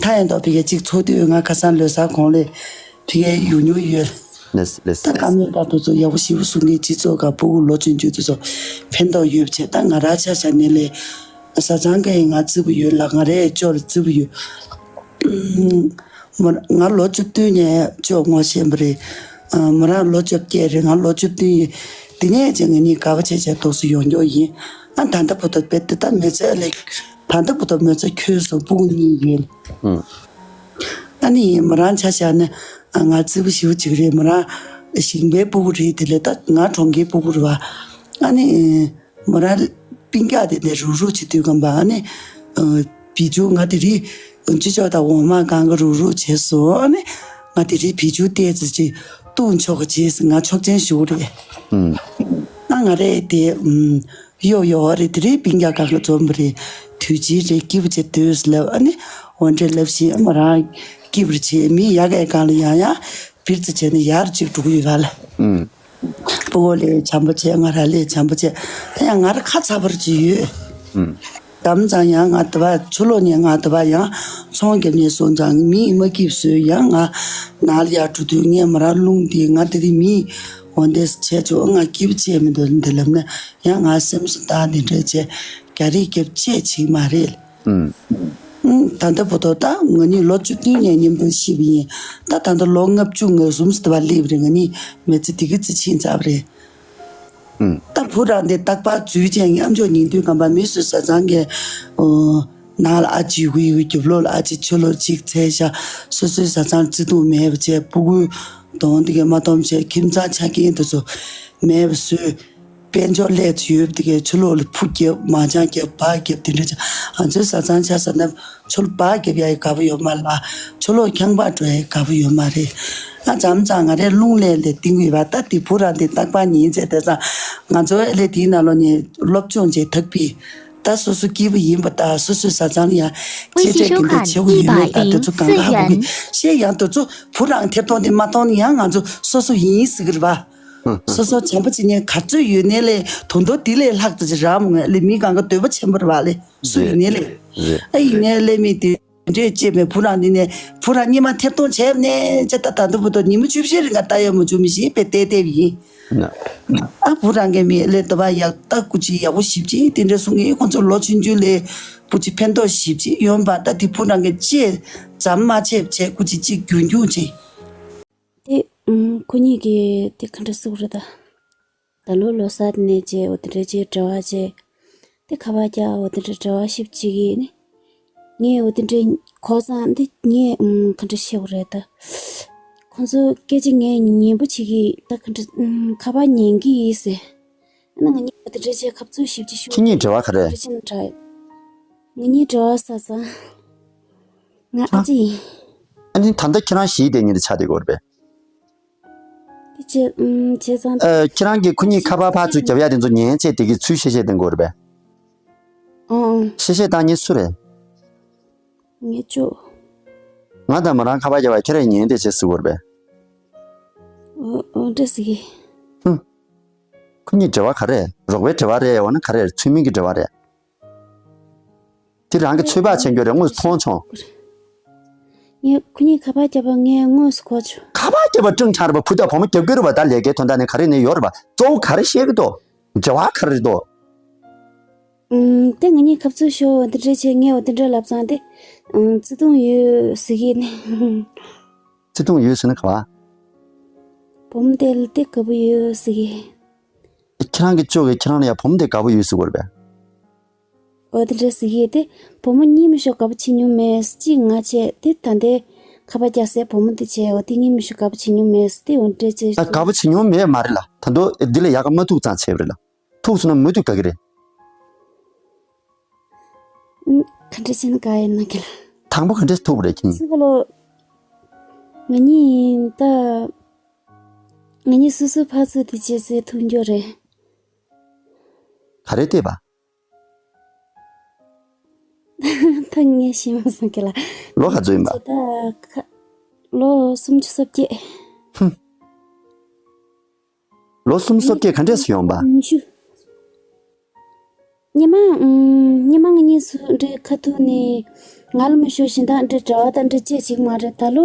ཐ་ཡན་ཏོ་ཕ་གི་གཅིག་ཚོགས་དུས་ང་ཁ་སང་ལོ་གསར་གོང་ལས་ཕ་གིའི་ཡུལ་ཉུང་ཡོད། ལགས་ལགས་ད་ཀ་ལགས། མེད་པ་དུ་ཚོ་ཡག་པོ་ཞིབ་པོ་གསུང་མཁན་སྤྱི་ཚོགས་ཀ་ཕྲུ་གུ་ལོ་ཆུང་ཆུང་དུ་ཚོ་ཕན་ཐོགས་ཡོད་པ་བྱས། ད་ང་རང་ཆ་བཞག་ནས་ལས་ཟ་ཆང་གི་ང་རྩི་བོ་ཡོད་ལ། ང་རའི་ཅོ་ལ་རྩི་བོ་ཡོད། མོ་ང་ལོ་བཅུ་བདུན་ནས་ཅོ་ངོ་ཤེས་པ་རེད། མོ་རང་ལོ་བཅོ་བརྒྱད་རེད། ང་ལོ་བཅུ་བདུན་ཡིན། དེ་ནས་ཅི་ང་གཉིས་དགའ་པོ་བྱས་བྱས་ཏོག་ཙམ་ཡོང་མྱོང་ཡིན། ཨ་ད་ལྟ་བུ་ད་དཔེ་དེ་ད་མི་ཚེ་ལས། ད་ལྟ་བུ་ད་མི་ཚེ་ཁྱོད་སོ་སྤུ་གུ་གཉིས་ཡོད། ཨུ། ཨ་ནི་མོ་རང་ཆ་བཞག་ན་ང་རྩི་བོ་ཞེ་པོ་ཅིག་རེད། མོ་རང་ཞིང་པའི་སྤུ་གུ་རེད། དེ་ལས་ད་ང་གྲོང་ཁྱེར་སྤུ་གུ་རེད་བ། ཨ་ནི་མོ་རང་སྤུན་ཀྱག་དེ་འདྲ་རུག་རུག་བྱེད་དུས་ཀམ་པ་ཨ་ནི་བི་ཅུ་ང་དེ་རིང་ཅི་ཅོག་དང་འོ་མ་གང་ག་རུག་རུག་བྱས་སོང་། ཨ་ནི་ང་དེ་རིང་བི་ཅུ་བལྟས་ཙི་ཅི་བཏུང་ཆོག་ག་བྱས་ང་ཆོག་མཆན་ཞུ་རེད། ཨ་ང་རེད་དེ། གཡོ་གཡོ་བ་རེད། དེ་རིང་སྤུན་ཀྱག་གང་ག་འཛོམས་པ་རེད། དུས་ཆེན་རེད། སྐྱིད་པོ་བྱེད་འདོད་ལབ། ཨ་ནི་འོ་འདྲ་ལབ་བཞིན་ཨ་མོ་རང་སྐྱིད་པོ་བྱེད། མི་ཡག་གའི་སྒང་ལ་ཡང་ཡང་བིར་ཙི་བྱས་ནས་ཡར་གཅིག་འགྲོ་གི་ཡོད་པ་ལ། ཨུམ། སྤུ་གུ་ལས་བྱམས་པོ་བྱས། ང་རང་ལས་བྱམས་པོ་བྱས། ཨ་ཡང་ང་རང་ཁ་ཚ་བར་གྱི་ཡོད། ཨུམ། དམ་ཙང་ཡང་ང་དེ་བ་ཆུ་ལོག་ནས་ང་དེ་བ་ཡང་ཚོང་རྒྱབ་ནས་སོང་ཙང་མིས་མ་སྐྱིད་བཟོས། ཡང་ང་ནང་ལ་ཡར་འགྲོ་དུས་ངས་མོ་རང་རླུང་དེ་ང་དེ་རིང་མིས་འོ་འདྲ་བྱས་ཆོག་ང་སྐྱིད་པོ་བྱས་མི་འདུག་འདི་ལབ་ན་ཡང་ང་སེམས་སུ་བཏང་། འདི་འདྲ་བྱས་རྒྱ་རིགས་རྒྱབ་བྱས་བྱེད་མ་རེད། ཨུམ། ད་ལྟ་བར་དུ་ད་ང་གཉིས་ལོ་བཅུ་བདུན་ནས་མཉམ་དུ་བཤིབས་པ་ཡིན། ད་ད་ལྟ་ལོ་ལྔ་བཅུ་ང་གསུམ་ཙམ་དེ་བ་སླེབས་རེད། ང་གཉིས་མི་ཚེ་དེ་གི་ཙི་ཕྱིན་ཚར་བ་རེད། ད་བུ་རང་དེ་རྟག་པར་འཛུལ་བྱས་མཉམ་འཇོག་ཉིན་དུས་གམ་པ་མི་སུ་བཟའ་ཚང་གི་ནང་ལ་ཨ་ཅེ་ཡོད་གི་ཡོད་གི། རྒྱབ་ལོགས་ལ་ཨ་ཅེ་ཕྱི་ལོགས་གཅིག་འཚོལ་ཤག་སོ་སོའི་བཟའ་ཚང་བརྩེ་དུང་མེད་པ་བྱས། སྤུ་གུ་གདོང་དེ་གས་མ་སྟོམ་བྱས། ཁྱིམ་ཚང་ཆ་རྐྱེན་དེ་ཚོ་མེད་པ་བཟོས། དཔལ་འབྱོར་སླེབས་ཚུལ་ཡོད་པ་དེ་གས་ཕྱི་ལོགས་ལ་ཕུ་རྒྱབ་མ་ཅང་རྒྱབ་བག་རྒྱབ་དེ་འདྲ་བྱས། ང་ཚོའི་བཟའ་ཚང་ཆ་ཟ་ན་ཕྱི་ལོགས་བག་རྒྱབ་ཡ་ཡི་དགའ་པོ་ཡོད་མ་རེད་ལ། ཕྱི་ལོགས་ཁྱང་པ་འགྲོ་ཡ་ཡི་དགའ་པོ་ཡོད་མ་རེད། ཨ་ཙམ་ཙམ་ང་རའི་རླུང་ལས་ལས་ཏིང་ཡོད་པ། ད་དེ་བུ་རང་དེ་རྟག་པར་ཉིན་ཚེ་དེ་ཙང་ང་ཚོ་ཨེ་ལས་དེའི་ནང་ལོགས་ནས་སློབ་སྦྱོང་བྱས་ཐག་པའི། ད་སོ་སོ་སྐྱིད་པོ་ཡིན་པ་དང་སོ་སོའི་བཟའ་ཚང་ལ་ཡང་ཆེ་གྲས་ཀྱི་འདི་བྱེད་དགོས་ཡོད་མེད། ད་དེ་ཚོ་གང་ག་ཧ་གོ་གི། ཤེས་ཡང་དེ་ཚོ་བུ་རང་ཐེབས་གཏོང་དེ་མ་གཏོང་ན་ཡང་ང་ཚོ་སོ་སོ་ཡིན་ཟེར་གི་རེད་པ། སོ་སོ་བྱམས་པོ་བྱེད་མཁན་ག་ཚོད་ཡོད་ནའི་ལས་དོན་དུ་དེ་ལས་ལྷག་ཙམ་ཅིག་རག་མ་ངེས་ལས། མི་གང་ག་འདོད་པ་ཆེན་པོ་རེད་པ་ལས། སུ་ཡིན་ནའི་ལས། རེད། ཨ་ཡིན་ནའི་ལས་མི་དེ་འདྲས་བྱས་པའི་བུ་རང་འདི་ནས་བུ་རང་སྙེ་མ་ཐེབས་གཏོང་བྱས་ནས་ཅི་ད་ད་དུ་བུ་དོ་ཉིན་མོ་བཅུ་བཞི་རིང་ག་ལྟ་ཡ་མ་བྱུང་མི་ཞིག་པའི་བལྟས་བལྟས་ཡིན། ཨ་བུ་རང་གི་མི་ལས་དོ་བ་ཡག་ད་སྐུ་ཅི་ཡག་པོ་ཞིབ་ཅིག་དེ་འདྲས་གསུང་གི། ཁོང་ཚོ་ལོ་ཆུང་ཆུང་ལས་སྐུ་ཅི་ཕན་ཐོགས་ཞིབ་ཅིག་ཡོང་པ། ད་དེ་བུ་རང་གི་ཅི་ཙམ་མ་བྱས་བྱས་སྐུ་ཅི་ཅིག་རྒྱུན་རྒྱུན་ཅིག་དེ་ཨུམ་ཁོ་གཉིས་ཀྱིས་དེ་ག་འདྲ་གསུངས་རེད་ད། ད་ལོ་ལོ་གསར་ནས་བྱས་འོ་དེ་འདྲ་བྱས་འབྲེལ་བ་བྱས། དེ་ཁ་པར་རྒྱག་འོ་དེ་འདྲ་འབྲེལ་བ་ཞིབ་བྱེད་ཀྱི་ནི། ངས་འོ་དེ་འདྲ་གོ་ཙང་དེ་ངས་ཨུམ་ག་འདྲ་བཤད་དགོས་རེད་ད། ཁོང་ཚོ་སྐད་ཆ་ངས་ཉན་པོ་བྱེད་ཀྱི་ད་ག་འདྲ་ཨུམ་ཁ་པར་ཉན་གྱི་ཡིན་ཟེར། ཨ་ན་ང་གཉིས་འོ་དེ་འདྲ་བྱས་ཁ་བཙུགས་ཞིབ་ཅིག་ཞུ། ཁྱེད་གཉིས་འབྲེལ་བ་ག་རེ། འདྲ་ཅན་དྲ། ང་གཉིས་འབྲེལ་བ་ས་ས། ང་ཨ་ཅེ་ཡིན། ཨ་ནི་ད་ལྟ་ཁྱེད་རང་གཞིས་དེ་གཉིས་དེ་ཆགས་བསྡད་ཡོད་རེད་པས། དེ་བྱས་ཨུམ་བྱས་ཙང་། ཨ་ཁྱེད་རང་གིས་ཁོ་གཉིས་ཁ་པར་ཕར་ཚུར་རྒྱབ་ཡ་དེ་ཚོ་ཉན་བྱས་དེ་གི་ཚུལ་བཤད་བཤད་གཏོང་གི་ཡོད་རེད་པས། ཨང་ཨང་། བཤད་བཤད་བཏང་མཁན་སུ་རེད། ངའི་ཅོ། ང་དང་མོ་རང་ཁ་པར་རྒྱབ་པ་ཁྱེད་རང་ཉན་བསྡད་བྱས་ཟེར་གི་ཡོད་རེད་པས། འོ་འོ་འདྲ་ཟེར་གི། ཧུམ། ཁོ་གཉིས་འབྲེལ་བ་ག་རེ། རོགས་པའི་འབྲེལ་བ་རེད། འོ་ན་ག་རེ། ཚུལ་མིན་གྱི་འབྲེལ་བ་རེད། དེ་རང་གི་ཚོད་དཔག་བྱེད་རྒྱུ་རེད། དངོས་སུ་མཐོང་བྱུང་། ངས་ཁོ་གཉིས་ཁ་པར་བརྒྱབ་པ་ངས་དངོས་སུ་གོ་བྱུང་། ཁ་པར་བརྒྱབ་པ་སྤྲིངས་ཆགས་རེད་པ། བུ་དང་བུ་མོ་རྒྱབ་ཀྱི་རེད་པ། ད་ལས་ཀའི་དོན་དག་ནས་ག་རེ་ནས་ཡོད་རེད་པ། གཙོ་བོ་ག་རེ་བཤད་ཀྱི་འདུག་འབྲེལ་བ་ག་རེ་རེད་འདུག་ཨུམ། དེ་ང་གཉིས་ཁ་བཙུགས་ཤོག་འདི་འདྲ་བྱས་ངས་འོ་དེ་འདྲ་ལབ་ཙང་དེ་ཨུམ་བརྩེ་དུང་ཡོད་ཟེར་གི་ནི། བརྩེ་དུང་ཡོད་ཟེར་ན་ག་བ། བུ་མོ་དེ་ལ་དེ་དགའ་པོ་ཡོད་ཟེར་གི། ཁྱེད་རང་གི་ཅོ་གིས་ཁྱེད་རང་ལ་ཡ་བུ་མོ་དེ་དགའ་པོ་ཡོད་ཟེར་གི་ཡོད་རེད་པས། འོ་དེ་འདྲ་ཟེར་གི་དེ་བུ་མོ་གཉིས་མི་ཤོག་དགའ་པོ་བྱེད་མྱོང་མེད་ཅིག་ང་བྱས་དེ་ད་ལྟའི་ཁ་པར་རྒྱག་སའི་བུ་མོ་དེ་བྱས་འོ་དེ་གཉིས་མི་ཤོག་དགའ་པོ་བྱེད་མྱོང་མེད་དེ་འོ་འདྲ་བྱས། ད་དགའ་པོ་བྱེད་མྱོང་མེད་མ་རེད་ལ། ད་དུང་འདི་ལས་ཡག་ག་མ་ཐུག་ཙང་བྱས་པ་རེད་ལ། ཐུག་སོང་ན་མུ་མཐུད་དགའ་གི་རེད། ཨུམ། ག་འདྲ་བྱས་ན་དགའ་ཡོད་ན་གི་ལ། དང་པོ་ག་འདྲས་ཐུག་པ་རེད་ཁྱེད། སུ་ག་ལོ། ང་གཉིས་ད། ང་གཉིས་སོ་སོའི་ཕར་ཚུར་དེ་བྱས་ཚེ་ཐུག་འགྱོ་རེད། ག་རེ་བལྟས་པ། ད་ངས་ཤེས་མ་སོང་གི་ལ། ལོ་ག་ཚོད་ཡིན་པ། ད་ཁ། ལོ་སུམ་ཅུ་སོ་བརྒྱད། ཧུམ། ལོ་སུམ་ཅུ་སོ་བརྒྱད་ག་འདྲས་སུ་ཡོང་པ། ཉི་ཤུ། སྙེ་མ། ཨུམ། སྙེ་མ་ང་གཉིས་སུ་འདྲའི་ཁ་ཐུག་ནས་ང་ལ་མི་ཤོག་གཞན་དག་འདྲ་འདྲ་བ་དང་འདྲ་བྱེད་ཅིག་མ་རེད་ད་ལོ།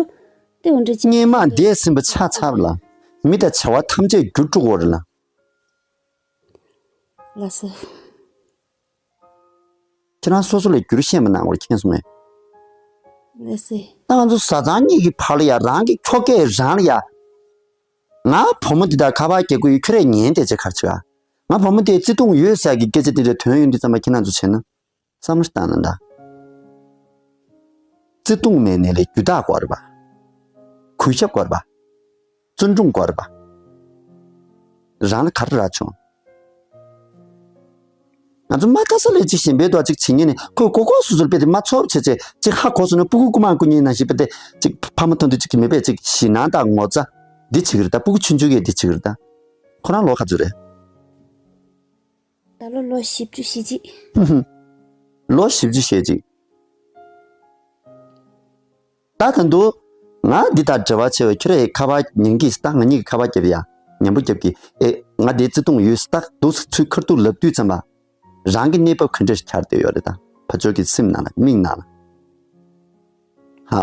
དེ་འོ་འདྲ་ཅིག་སྙེ་མ་འདས་ཟིན་པ་ཆ་ཚར་ལ། མི་དང་བྱ་བ་ཐམས་ཅད་རྒྱུ་དཀྲུག་འོ་རེད་ལ། ལགས་སོ། ཁྱེད་རང་སོ་སོ་ལ་འགྱུར་བཤད་མ་གནང་བར་མཁྱེན་སོང་ངས། ལགས་སེ། ད་ང་ཚོ་བཟའ་ཚང་གཉིས་ཀྱི་བར་ལ་ཡ་རང་གི་ཁྱོ་གས་རང་ལ་ཡ། ང་བུ་མོ་འདི་དག་ཁ་པར་རྒྱག་གི་ཡོད་ཁྱོད་རས་ཉན་བསྡད་ཅེས་ག་རེ་བྱེད་ག་ང་བུ་མོ་དེ་བརྩེ་དུང་ཡོད་ཟེར་གི་སྐད་ཆ་དེ་འདྲ་དོན་ཡོད་འདི་ཙམ་པ་ཁྱེད་རང་ཚོ་བྱས་ན། བསམ་བློ་བཏང་ན་འདྲ། བརྩེ་དུང་མེད་ནའི་ལས་རྒྱུ་དག་དགོས་རེད་པ། གུས་ཞབས་དགོས་རེད་པ། བརྩོན་འགྲུས་དགོས་རེད་པ། རང་ལ་ག་རེ་རག་བྱུང་། ང་ཚོ་མ་མཐའ་ས་ལས་ཅིག་གཞན་པའི་ཐོག་ཅིག་བྱེད་ཉེན་ནས་ཁོས་ཀོ་ཀོ་སོ་སོར་དཔེ་དེ་མ་ཚོར་བྱས་བྱས་ཅིག་ཧ་གོ་སོང་ན་སྤུ་གུ་རྐུ་མ་རྐུ་ཉེན་ནང་བཞིན་དཔེ་དེ་ཅིག་ཕ་མ་མཐོང་དུས་ཅིག་གི་མེད་པས་ཅིག་ཞེད་སྣང་དང་ངོ་ཚ་འདི་བྱེད་ཀྱི་རེད་ད། སྤུ་གུ་ཆུང་ཆུང་གིས་འདི་བྱེད་ཀྱི་རེད་ད། ཁོ་རང་ལོ་ག་ཚོད་རེད། ད་ལོ་ལོ་བཞི་བཅུ་ཞེ་གཅིག་ལོ་བཞི་བཅུ་ཞེ་གཅིག་ད་ད་དུང་ང་འདི་དང་འབྲེལ་བ་ཆེ་བའི་ཁྱོད་རའི་ཁ་པར་ཉན་གྱིས་ད། ང་གཉིས་ཀྱི་ཁ་པར་རྒྱབ་ཡ་ཉན་པོ་རྒྱབ་ཀྱི་ཨེ། ང་འདི་བརྩེ་དུང་ཡོད་ད་འདུག་ཚུལ་ཁ་ཐུག་ལབ་དུས་ཙམ་པ་རང་གི་གནས་བབ་ག་འདྲ་ཞིག་འཁྱར་བསྡད་ཡོད་རེད་ད། ཕར་ཕྱོགས་ཀྱི་སེམས་ནང་ལ་མིག་ནང་ལ། ཧ།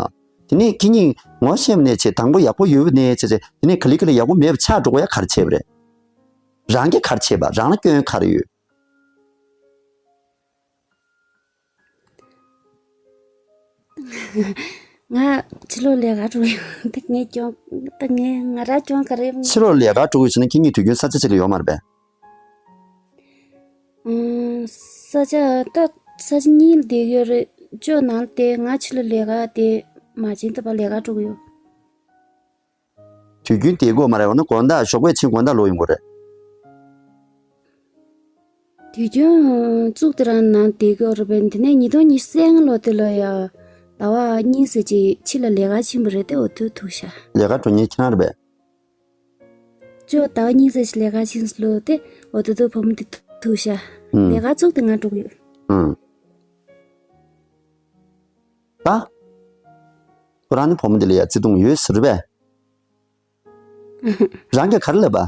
དེ་ནས་ཁྱེད་གཉིས་ངོ་ཤེས་པ་ནས་བྱས་དང་པོ་ཡག་པོ་ཡོད་པ་ནས་བྱས་བྱས་དེ་ནས་ག་ལེ་ག་ལེ་ཡག་པོ་མེད་པ་ཆགས་འགྲོ་གི་ཡ་ག་རེ་བྱས་པ་རེད། རང་གིས་ག་རེ་བྱས་པ། རང་ལ་སྐྱོན་ག་རེ་ཡོད། ང་ཕྱི་ལོགས་ལས་ཀ་འགྲོ་ཡོད། ད་ངས་སྐྱོན། ད་ངས་ང་རང་སྐྱོན་ག་རེ། ཕྱི་ལོགས་ལས་ཀ་འགྲོ་དགོས་བྱུང་ན་ཁྱེད་གཉིས་དུས་རྒྱུན་ས་ཆ་གཅིག་ལ་ཡོད་མ་རེད་པས། ཨང་། ས་ཆ་ད་ས་ཆ་གཉིས་ལ་བསྡད་ཡོད་རེད། ཅོ་ནང་ལ་བསྡད། ང་ཕྱི་ལོགས་ལས་ཀ་བསྡད། མ་བྱན་ད་ཕར་ལས་ཀ་འགྲོ་གི་ཡོད། དུས་རྒྱུན་བསྡད་དགོས་མ་རེད། འོ་ན་དགོང་དག་ཞོགས་པ་ཕྱིན་དགོང་དག་ལོག་ཡོང་དགོས་རེད། དུས་རྒྱུན་ཙུག་དེ་རང་ནང་བསྡད་དགོས་རེད་པས། འདི་ནས་ཉིས་སྟོང་ཉི་ཤུ་རྩ་ལྔ་ལོ་དེ་ལ་ཡ་ཟླ་བ་གཉིས་ཙམ་ཅིག་ཕྱི་ལ་ལས་ཀ་ཕྱིན་པ་རེད་དེ། འོ་དེ་ཐུག་ཤག་ལས་ཀ་འགྲོ་མཁན་ཁྱེད་རང་རེད་པས། ཅོ་ཟླ་བ་གཉིས་ཙམ་ཞིག་ལས་ཀ་ཕྱིན་སོང་ལོ་དེ། འོ་དེ་དུས་བུ་མོ་དེ་ཐུག་ཤག་ཨུམ། ལས་ཀ་ཙུག་དེ་ང་འགྲོ་གི་ཡོད། ཨུམ། ད། ཁོ་རང་ནི་བུ་མོ་དེ་ལ་ཡ་བརྩེ་དུང་ཡོད་ཟེར་པས། རང་གིས་ག་རེ་ལབ་པ།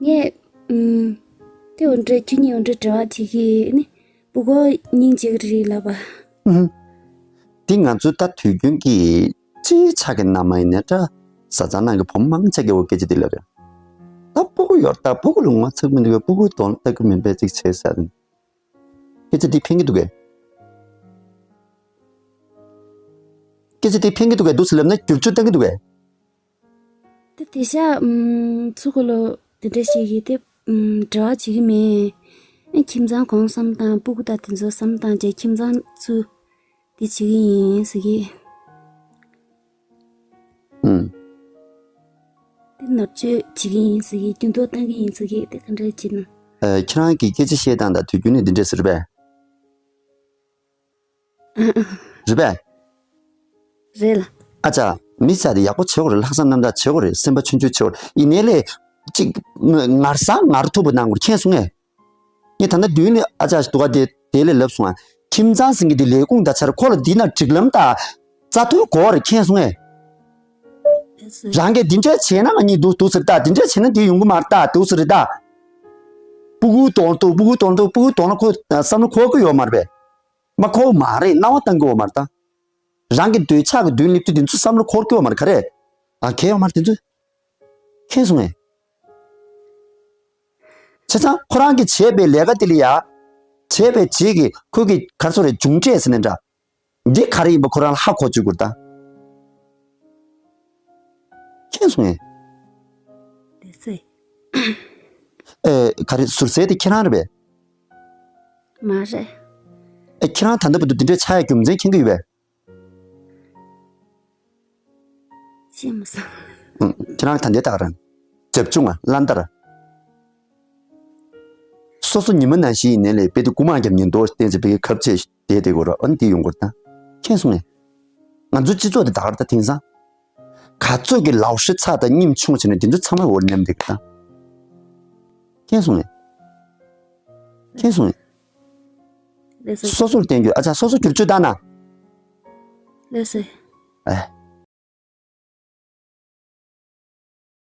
ངས། ཨུམ། དེ་འོ་འདྲ་ཁྱེད་གཉིས་འོ་འདྲ་འབྲེལ་བ་བྱེད་ཀྱི་ནི། སྤུ་གུ་སྙིང་རྗེ་གི་རེད་ལབ་པ། ཨུམ། འདི་ང་ཚོ་ད་དུས་རྒྱུན་གྱི་སྤྱིའི་ཆ་གི་ནང་མ་ཡིན་ནའི་འདྲ། བཟའ་ཚང་ནང་གི་བུ་མོ་མང་ཆེ་གི་འོ་སྐད་ཆ་འདི་ལབ་རེད། ད་སྤུ་གུ་ཡོད་ད་སྤུ་གུ་ལ་ངོ་ཚ་གི་མི་འདུག་གས། སྤུ་གུ་གདོང་ལྟ་གི་མིན་པས་ཅིག་བྱས་ཟེར། སྐད་ཆ་འདི་ཕན་གི་འདུག་གས། སྐད་ཆ་འདི་ཕན་གི་འདུག་གས། འདུག་སེ་ལབ་ན་བསྒྱུར་བཅོས་གཏང་གི་འདུག་གས། དེ་དེ་ཤ། ཨུམ། ཚུ་གུ་ལོ་དེ་འདྲ་ཞིག་གིས་དེ། ཨུམ། འབྲེལ་བ་བྱེད་ཀྱི་མེད། ཨེ་ཁྱིམ་ཚང་གང་བསམ་དང་སྤུ་གུ་དང་དེ་ཚོ་བསམ་དང་བྱས་ཁྱིམ་ཚང་ཚུ་དེ་བྱེད་ཀྱི་ཡིན་ཟེར་གི། ཨུམ། དེ་མནར་གཅོད་བྱེད་ཀྱི་ཡིན་ཟེར་གི། འགྱུར་ལྡོག་གཏང་གི་ཡིན་ཟེར་གི། དེ་ག་འདྲ་བྱེད་ན། ཨ། ཁྱེད་རང་གིས་སྐད་ཆ་བཤད་སྟངས་དང་དུས་རྒྱུན་ནས་འདི་འདྲས་ཟེར་པས། རེད་པས། རེད་ལ། ཨ་ཅག་མི་ཚེ་འདི་ཡག་པོ་བྱེད་དགོས་རེད། ལྷག་བསམ་རྣམ་དག་བྱེད་དགོས་རེད། སེམས་པ་ཆུང་ཆུང་བྱེད་དགོས་རེད། ཡིན་ནའི་ལས་གཅིག་ངར་སང་ངར་ཐུག་པ་གནང་དགོས་རེད། མཁྱེན་སོང་ངས། ངས་ད་ལྟ་མདུན་ལ་ཨ་ཅག་ཞིག་འདུག་ག་དེ་དེ་ལས་ལབ་སོང་ང་། ཁྱིམ་ཚང་ཟེར་མཁན་དེ་ལས་ཁུངས་དང་ཆ་ར་ཁོ་ལ་འདི་ན་སྒྲིག་ལམ་དང་རྩ་ཐོ་དགོས་རེད། མཁྱེན་སོང་ངས། རང་གིས་འདི་འདྲ་བྱས་ན་ང་གཉིས་འདུག་འདུག་ཟེར་ད། འདི་འདྲ་བྱས་ན་འདི་ཡོང་གི་མ་རེད་ད། འདུག་ཟེར་རེད་ད། སྤུ་གུ་གདོང་དུ་སྤུ་གུ་གདོང་དུ་སྤུ་གུ་གདོང་ལ་ཁོ་བསམ་བློ་འཁོར་གི་ཡོད་མ་རེད་པས། མ་འཁོར་བ་མ་རེད། སྣང་བ་བཏང་གི་ཡོད་མ་རེད་ད། རང་གི་འདོད་ཆགས་ཀྱི་མདུན་སླེབས་དུས་དེ་ཚོ་བསམ་བློ་འཁོར་གི་ཡོད་མ་རེད། ག་རེ། ཨ། གལ་ཡོད་མ་རེད་དེ་ཚོ། མཁྱེན་སོང་ངས། བྱས་ཙང་ཁོ་རང་གིས་བྱས་པའི་ལས་ཀ་དེ་ལ་ཡ། བྱས་པའི་རྗེས་ཀྱི་ཁོ་གི་ག་རེ་ཟེར་རེད། མཇུག་འབྲས་ཟེར་ནའི་འདྲ། འདི་ག་རེ་ཡིན་པ་ཁོ་རང་ལ་ཧ་གོ་བཅུག་དགོས་རེད་ད། མཁྱེན་སོང་ངས། ལགས་སེ། ཨེ། ག་རེ་ཟུར་ཟའི་དེ་ཁྱེད་རང་རེད་པས། མ་རེད། ཨེ། ཁྱེད་རང་ད་ལྟ་བར་དུ་འདི་འདྲའི་ཆགས་ཡ་རྒྱུ་མཚན་མཁྱེན་གྱི་ཡོད་པས། ཤེས་མ་སོང་། ཨང་། ཁྱེད་རང་ད་ལྟའི་རྟགས་རང་། རྒྱབ་ཆུང་ང་བླང་དར། སོ་སོ་ཉི་མ་ནང་བཞིན་ཡིན་ནའི་ལས་དཔེ་དེ་རྐུ་མ་རྒྱབ་ཉེན་རྡོ་བསྟན་ཚེ་དཔེ་ཁབ་ཆེ་བསྡད་དེ་གོ་ར། ཨ་ནི་དེ་ཡོང་གོ་ར་ད། མཁྱེན་སོང་ངས། ང་ཚོའི་སྤྱི་ཚོགས་དེ་ད་ག་ར་ད་དེང་སང་། ག་ཚོད་ཀྱི་ལའོ་ཧྲི་ཚ་དང་སྙེམས་ཆུང་བྱས་ནས་དེ་ཚོ་ཚང་མ་འོར་མཉམ་འདེགས་དང་། མཁྱེན་སོང་ངས། མཁྱེན་སོང་ངས། ལགས་སོ། སོ་སོར་བརྟེན་རྒྱུ། ཨ་ཅག་སོ་སོ་བསྒྱུར་བཅོས་བཏང་ན། ལགས་སོ། ཨེ།